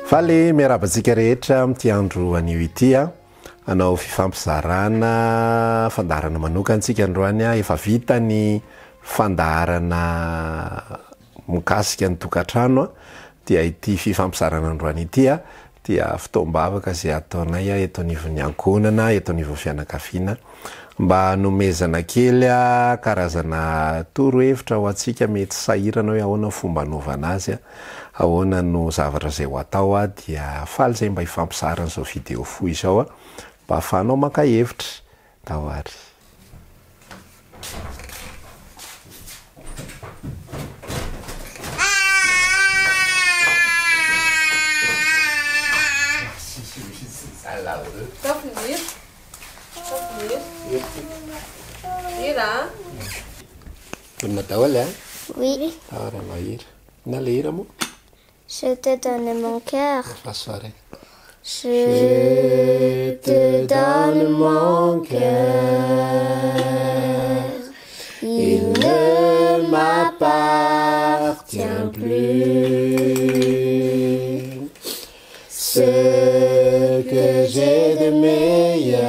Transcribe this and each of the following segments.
Faly miarahaba antsika rehetra amin'ity andro anio ity a. Hanao fifampizarana fandaharana manokana isika androany a. Efa vita ny fandaharana mikasika ny tokantrano a, dia ity fifampizarana androany ity a dia fotoam-bavaka izay ataonay a eto anivon'ny ankohonana, eto anivon'ny fianakaviana mba hanomezana kely a karazana torohevitra ho antsika mety sahirana hoe ahoana ny fomba anaovana azy a, ahoana no zavatra izay ho atao a, dia faly izay mba hifampizara an'izao video fohy izao a mba ahafahanao maka hevitra. Tao ary. Vonona daholo eh? Oui. Tao ary hanao hira. Inona ilay hira moa? Je te donne mon cœur. Fa soirée. Je te donne mon cœur, il ne m'appartient plus. Ce que j'ai de meilleur,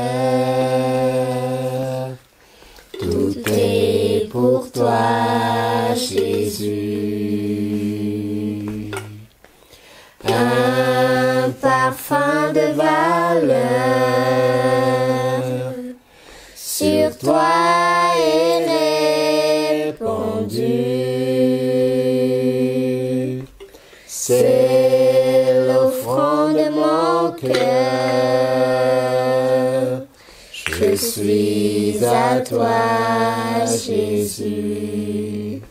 tout est pour toi, Jésus. Un parfum de valeur sur toi est répandu. C'est l'offrande de mon cœur. Je suis à toi, Jésus.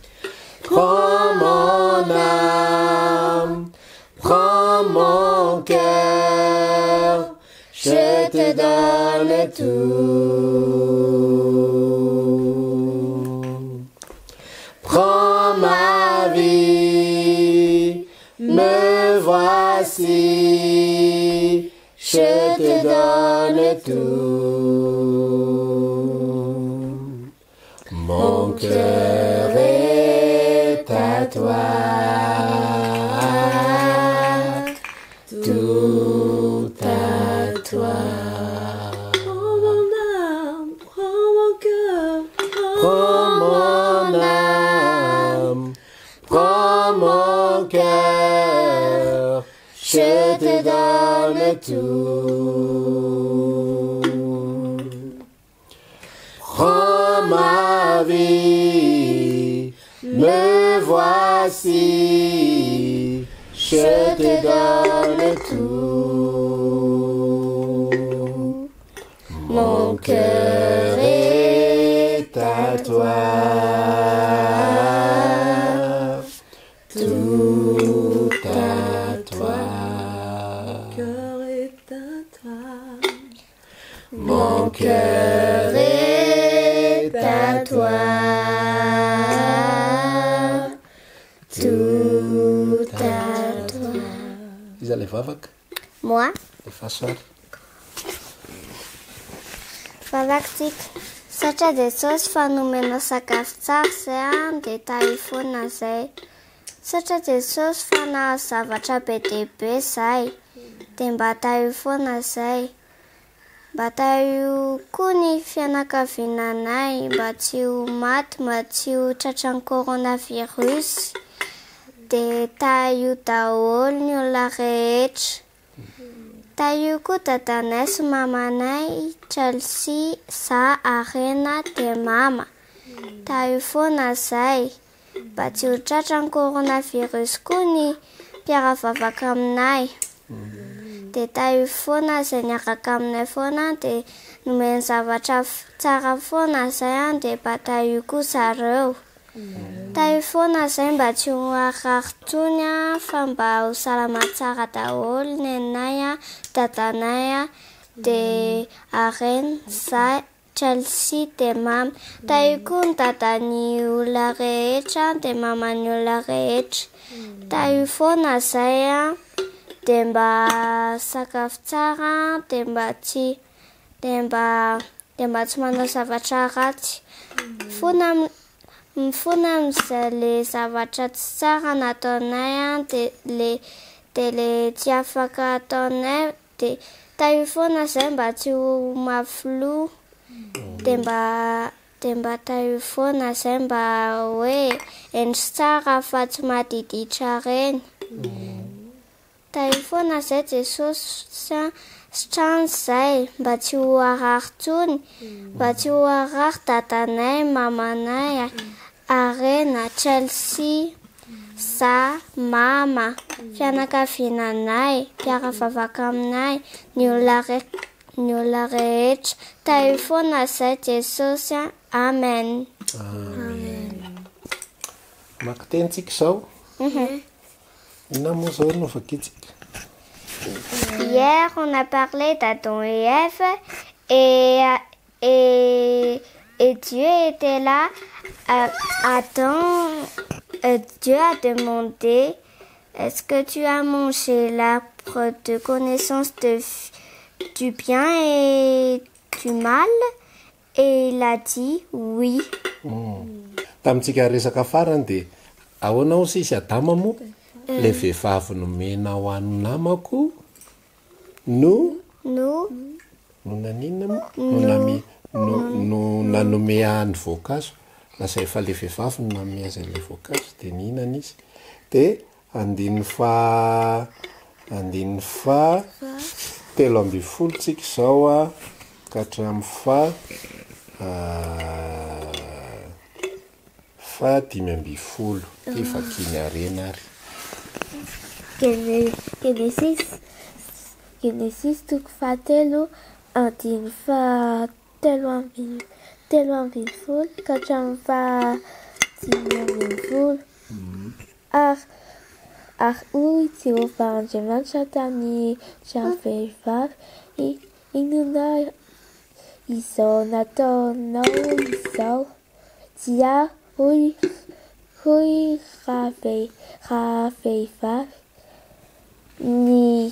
Prends mon âme, prends mon cœur, je te donne tout. Prends ma vie, me voici, je te donne tout. Mon cœur est à toi, tout à toi. Prends mon âme, prends mon cœur, Prends mon âme, prends mon cœur, je te donne tout. Prends ma vie, me voici, je te donne tout. Mon cœur est à toi, tout à toi. Mon cœur est à toi. Mon cœur est à toi, tout à toi. Iza ilay vavaka? Moi. Alefaso ary. Vavaka-tsika. Misaotra Jesosy fa nomenao sakafo tsara izay an, dia tahio foana izay. Misaotra Jesosy fa nahazo zavatra be dia be izahay, dia mba tahio foana izay. Mba tahio koa ny fianakaviananay mba tsy ho maty, mba tsy ho tratran'ny coronavirus. Dia tahio daholo ny olona rehetra. Tahio koa dadanay sy mamanay, Chelsea, za, Arena, dia mama. Tahio foana zay. Mba tsy ho tratran'ny coronavirus koa ny mpiara-vavaka aminay. Dia tahio foana izay niaraka aminay foana dia nomeny zavatra tsara foana izay an, dia mba tahio koa zareo. Tahio foana izay mba tsy ho harary intsony an, fa mba ho salama tsara daholo neninay an, dadanay an, dia Arena, za, Chelsea dia mama. Tahio koa ny dadan'ny olona rehetra dia maman'ny olona rehetra. Tahio foana izay an, dia mba sakafo tsara dia mba tsy dia mba dia mba tsy manao zavatra ratsy. Mifona mifona amin'izay le zavatra tsy tsara nataonay an, dia le. Dia le tsy afaka ataonay dia tahio foana zay mba tsy ho mafy loha. Dia mba dia mba tahio foana zay mba hoe hendry tsara fa tsy madiditra reny. Tahio foana zay Jesosy a, sitrano zay mba tsy ho harary tsony, mba tsy ho harary dadanay, mamanay, Harena, Chelsea, za, mama, fianakaviananay, mpiara-vavaka aminay, ny olona re ny olona rehetra. Tahio foana zay Jesosy a, Amen. Amen. Maka teny tsika izao. Inona moa izao no vakintsika? Hier on a parlé d'Adam et Ève et et et Dieu était là. Adam, Dieu a demandé est-ce que tu as mangé l'arbre de connaissance de du bien et du mal? Et il a dit oui. Tamintsika resaka farany dia ahoana hozy izy Adama moa? Ilay vehivavy nomena ho an'ny namako no No. No naninona moa? No nami no no nanome ahy ny voankazo. Lasa efa ilay vehivavy no nanome azy an'ilay voankazo dia nihinana izy. Dia Andininy faha andininy faha 13 tsika izao a, ka hatramin'ny faha faha 15. Ty vakian'i Harena ary. Genesisy Genesisy toko fahatelo andininy faha 13 ka hatramin'ny faha 15. Ary, ary hoy Jehovah Andriamanitra tamin-dravehivavy, Inona izao nataonao izao? Dia hoy, hoy ravehivavy, Ny,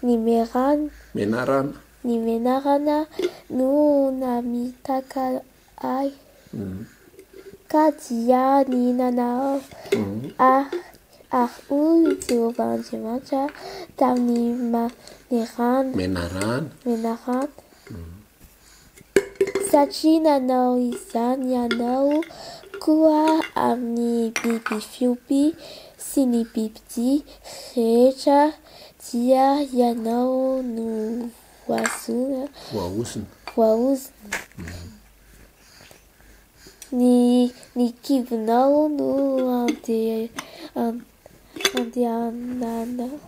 ny merana, Menarana. ny menarana no namitaka ahy. Ka dia nihinana aho. Ary, ary hoy Jehovah Andriamanitra tamin'ny manerana, Menarana. menarana, Satria nanao izany ianao, koa amin'ny biby fiompy sy ny bibidia rehetra dia ianao no voazona, Voaozona. voaozona. Ny ny kibonao no ande andehananao,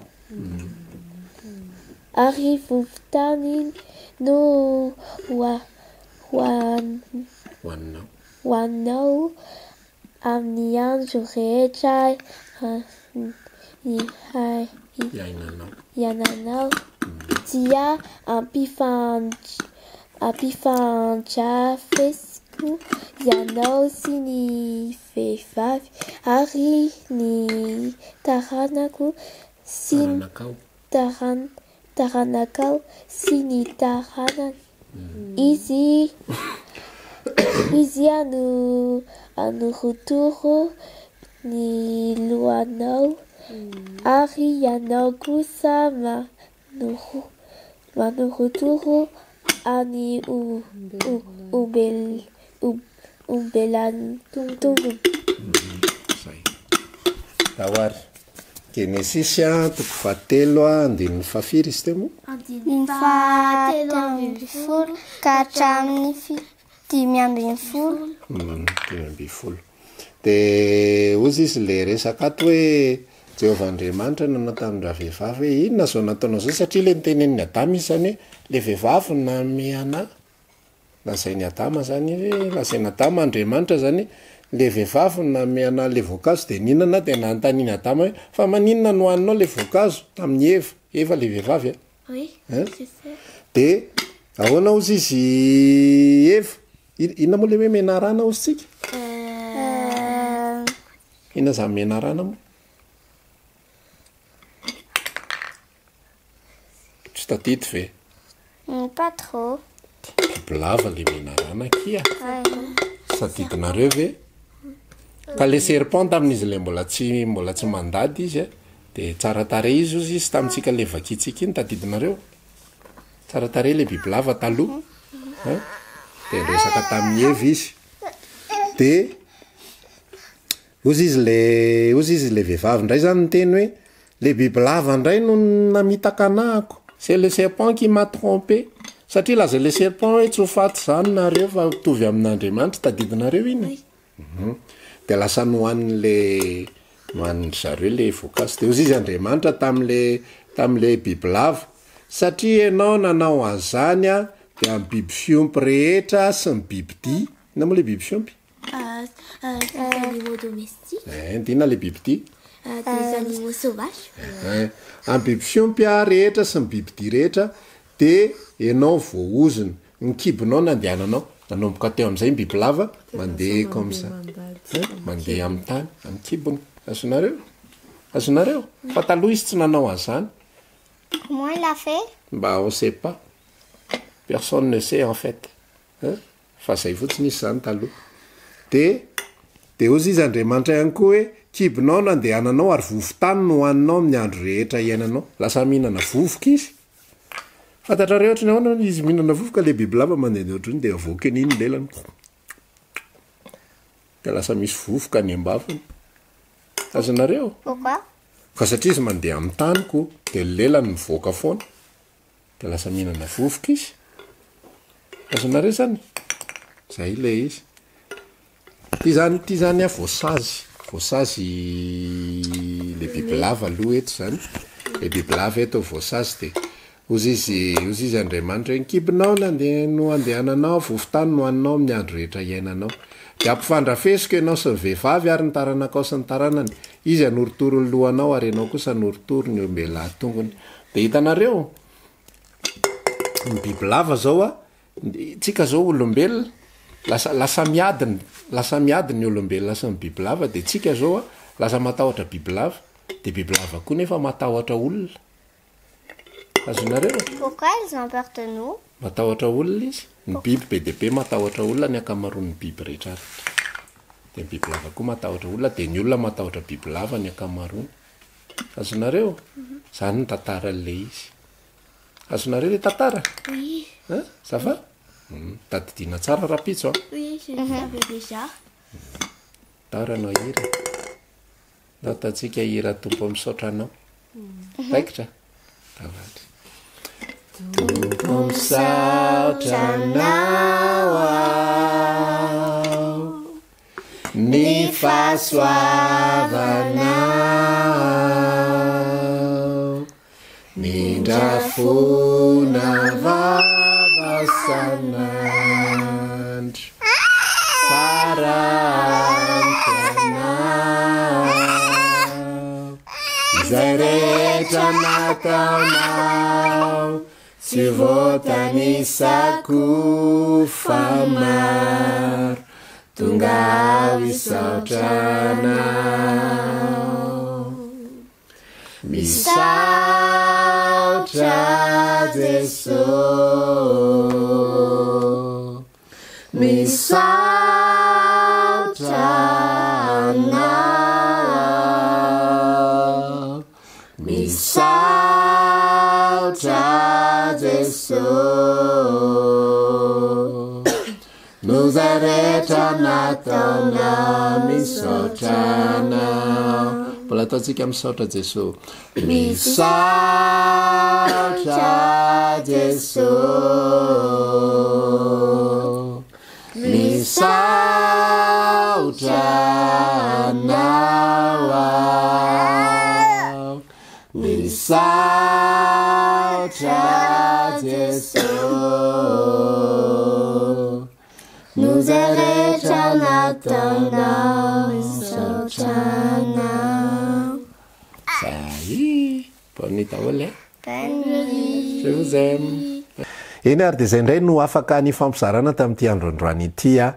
ary vovon-tany no hohaninao. Hohaninao amin'ny andro rehetra iainanao, dia ampifandrafesiko ianao sy ny vehivavy ary ny taranako sy taranakao sy ny taranany. Izy izy no hanorotoro ny lohanao, ary ianao kosa manorotoro an'ny ombelan-tongony. Zay. Ndao ary. Genesisy toko fahatelo andininy fahafiry izy teo moa? Andininy fahatelo ambin'ny folo ka hatramin'ny 15. 15. Dia hozy izy ilay resaka ato hoe Jehovah Andriamanitra nanao tamin-dravehivavy hoe inona izao nataonao izao satria ilay notenenin'i Adama izy izany hoe ilay vehivavy nanome anà. Lazain'i Adama zany hoe, lazain'i Adama Andriamanitra zany, le vehivavy no nanome anah le voankazo de nihinana de nanontanian'i Adama hoe fa maninona no haninao le voankazo tamin'i Eva, Eva le vehivavy a. Oui, Hein? je sais. De ahoana hozy izy Eva? Inona moa le hoe menarana hozy tsika? Euh, Inona zany menarana moa? Tsy tadidy ve? Pas trop. Bibilava le menarana akia. Tsy tadidinareo ve? Ka le serpent tamin'izy le mbola tsy mbola tsy mandady izy a, de. Dia tsara tarehy izy hozy izy tamintsika le vakintsika iny, tadidinareo? Tsara tarehy le bibilava taloha. Hein? Dia niresaka tamin'i Eva izy. Dia hozy izy le hozy izy le vehivavy indray zany niteny hoe le bibilava indray no namitaka anahako. C'est le serpent qui m'a trompé. Satria lazain'le le serpent hoe tsy ho faty zany nareo fa mitovy amin'Andriamanitra, tadidinareo iny? Dia lasa nohanin'le nohanin-dry zareo le voankazo. Dia hozy izy Andriamanitra tamin'le tamin'le bibilava, satria ianao nanao an'izany an, dia amin'ny biby fiompy rehetra sy ny bibidia, inona moa le biby fiompy? Des animaux domestiques. Eh, dia inona le bibidia? Des animaux sauvages. Eh, amin'ny biby fiompy rehetra sy ny bibidia rehetra dia ianao voaozona. Ny kibonao nandehananao. Nanomboka teo amin'izay ny bibilava mandeha comme ça. Mandeha amin'ny tany, amin'ny kibony. Azonareo? Azonareo? Fa taloha izy tsy nanao an'izany. Comment il a fait? Bah on sait pas. Personne ne sait en fait. Hein? Fa zay fotsiny izy zany taloha. De de hozy izy Andriamanitra ihany koa hoe kibonao nandehananao ary vovo-tany no hohaninao amin'ny andro rehetra iainanao. Lasa mihinana vovoka izy. Fantatrareo ohatry ny ahoana izy mihinana vovoka le bibilava mandehandeha ohatran'iny de avoakany iny ny lelany. De lasa misy vovoka any am-bavany. Azonareo? Pourquoi? Ka satria izy mandeha amin'ny tany ko, de ny lelany mivoaka foana. De lasa mihinana vovoka izy. Azonareo zany? Zay le izy. Ty zany, ty zany a voasazy, voasazy le bibilava aloha eto zany, le bibilava eto voasazy de hozy izy, hozy izy Andriamanitra hoe ny kibonao no ande- no andehananao, vovo-tany no haninao amin'ny andro rehetra iainanao. De ampifandrafesiko ianao sy ny vehivavy ary ny taranakao sy ny taranany, izy hanorotoro ny lohanao ary ianao kosa hanorotoro ny ombelahy tongony. De hitanareo, ny bibilava zao a, Tsika zao olombelona lasa lasa miady ny lasa miady ny olombelona sy ny bibilava de tsika zao a lasa matahotra bibilava de bibilava koa nefa matahotra olona azonareo? Pourquoi ils ont peur de nous? Matahotra olona izy, ny biby be dia be matahotra olona ny ankamaroan'ny biby rehetra rehetra de ny bibilava koa matahotra olona de ny olona matahotra bibilava ny ankamaroany azonareo? Zany ny tantaran'le izy. Azonareo le tantara? Oui. Hein? Ça va? Tadidiana tsara rapitso an. Oui, je le savais déjà. Ndao raha hanao hira. Ndao ataontsika hira Tompo misaotra anao. Raikitra? Tavandry. Tompo misaotra anao aho. Ny fahasoavanao Mindrafona vava sanandro Tsara amiko ianao Izay rehetra nataonao Tsy voatanisako fa maro Tonga aho hisaotra anao Misaotra Jeso Misaotra anao Misaotra Jeso Noho izay rehetra nataonao Misaotra Anao Mbola ataontsika misaotra Jeso Misaotra Jeso Misaotra Anao aho Misaotra Jeso Noho izay rehetra nataonao Misaotra Anao Zay Bonne nuit daholo e Bonne nuit Je vous aime Eny ary dia izay indray no afaka nifampizarana tamin'ity andro androany ity a.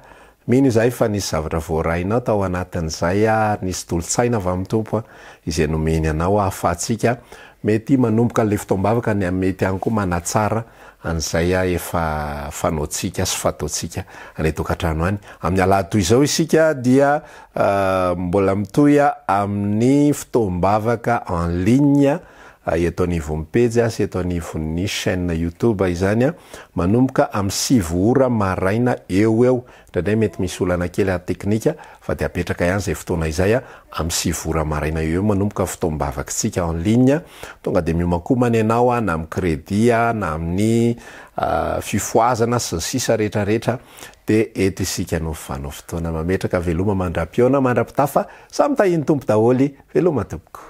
Mino izahay fa nisy zavatra voarainao tao anatin'izay ary nisy tolo-tsaina avy amin'ny Tompo izay nomeny anao ahafahantsika mety manomboka an'ilay fotoam-bavaka ny mety ihany koa manatsara an'izay efa fanaontsika sy fataontsika any an-tokantrano any. Amin'ny alahady toy izao isika dia mbola mitohy amin'ny fotoam-bavaka en ligne eto anivon'ny pejy sy eto anivon'ny chaîne YouTube izany manomboka amin'ny 9 ora maraina eo ho eo. Indraindray mety misy olana kely ara-teknika fa dia apetraka ihany izay fotoana izay amin'ny 9 ora maraina eo eo manomboka fotoam-bavakitsika en ligne. Tonga dia miomankomana ianao na amin'ny crédit na amin'ny fifohazana sy ny sisa rehetra rehetra dia eto isika no mifanao fotoana. Mametraka veloma mandra-pihaona mandra-pitafa. Samy tahian'ny Tompo daholo. Veloma tompoko.